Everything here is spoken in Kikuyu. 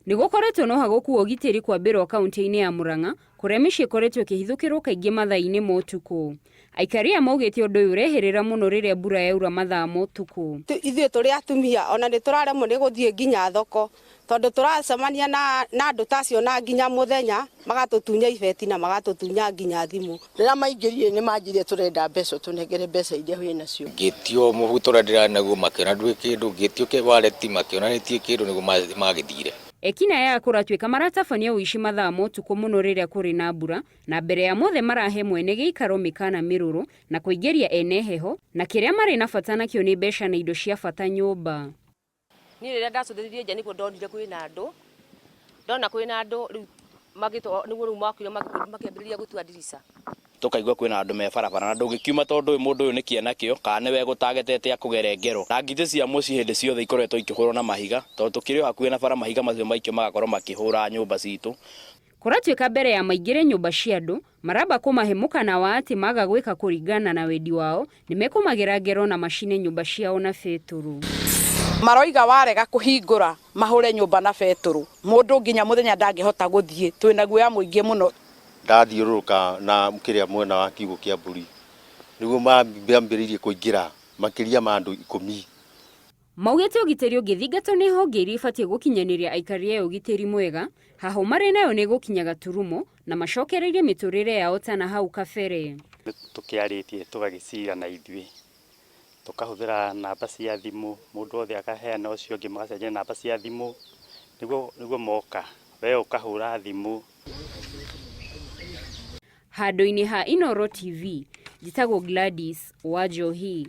Nĩ gũkoretwo na ũhagũku wa ũgitĩri kwambĩrwo kaunti-inĩ ya Murang'a kũrĩa mĩciĩ ĩkoretwo ĩkĩhithũkĩrwo kaingĩ mathaa-inĩ ma ũtukũ. Aikari aya maugĩte ũndũ ũyũ ũrehĩrĩra mũno rĩrĩa mbura yaura mathaa ma ũtukũ. Ithuĩ tũrĩ atumia ona nĩ tũraremwo nĩ gũthiĩ nginya thoko tondũ tũracemania na na andũ ta acio na nginya mũthenya magatũtunya ibeti na magatũtunya nginya thimũ. Rĩrĩa maingĩrire nĩ manjire tũrenda mbeca ũtũnengere mbeca iria wĩ nacio. Ngĩtio mũbuto ũrĩa ndĩrarĩ naguo makĩona ndũrĩ kĩndũ, ngĩtio kĩwareti makĩona gĩtirĩ kĩndũ nĩguo magĩthire. Ekinaĩ aya kũratuĩka maratabania ũici mathaa ma ũtukũ mũno rĩrĩa kũrĩ na mbura, na mbere ya mothe marahe mwene gĩikaro mĩkana mĩrũrũ na kũingĩria ene heho, na kĩrĩa marĩ na bata nakĩo nĩ mbeca na indo cia bata nyũmba. Niĩ rĩrĩa ndacũthĩrĩirie nja nĩguo ndonire kwĩna andũ, ndona kwĩna andũ rĩu nĩguo rĩu mokire makĩambĩrĩria gũtua ndirica. Tũkaigua kwĩna andũ me barabara na ndũngĩkiuma tondũ ũyũ mũndũ ũyũ nĩ kĩena kĩo kana nĩwe egũtagetete akũgere ngero. Na ngitĩ cia mũciĩ hĩndĩ ciothe ikoretwo ikĩhũrwo na mahiga tondũ tũkĩrĩ o hakuhĩ na bara mahiga macio maikio magakorwo makĩhũra nyũmba citũ. Kũratuĩka mbere ya maingĩre nyũmba cia andũ, maramba kũmahe mũkana wa atĩ maga gwĩka kũringana na wendi wao, nĩmekũmagera ngero na macine nyũmba ciao na betũrũ. Maroiga warega kũhingũra mahũre nyũmba na betũrũ. Mũndũ nginya mũthenya ndangĩhota gũthiĩ. Twĩna guoya mũingĩ mũno. Ndathiũrũrũka na kĩrĩa mwena wa kiugũ kĩa mbũri, nĩguo mambĩrĩirie kũingĩra makĩria ma andũ ikũmi. Maugĩte ũgitĩri ũngĩthingatwo nĩ honge iria ibatiĩ gũkinyanĩria aikari aya ũgitĩri mwega, hahũ marĩ nayo nĩ ĩgũkinya gaturumo na macokereirie mĩtũrĩre yao ta na hau kabere. Nĩ tũkĩarĩtie tũgagĩcira na ithuĩ, tũkahũthĩra namba cia thimũ, mũndũ wothe akaheana ũcio ũngĩ magacenjania namba cia thimũ, nĩguo nĩguo moka, we ũkahũra thimũ. Handũ-inĩ ha Inooro TV, njĩtagwo Gladys Wanjohi.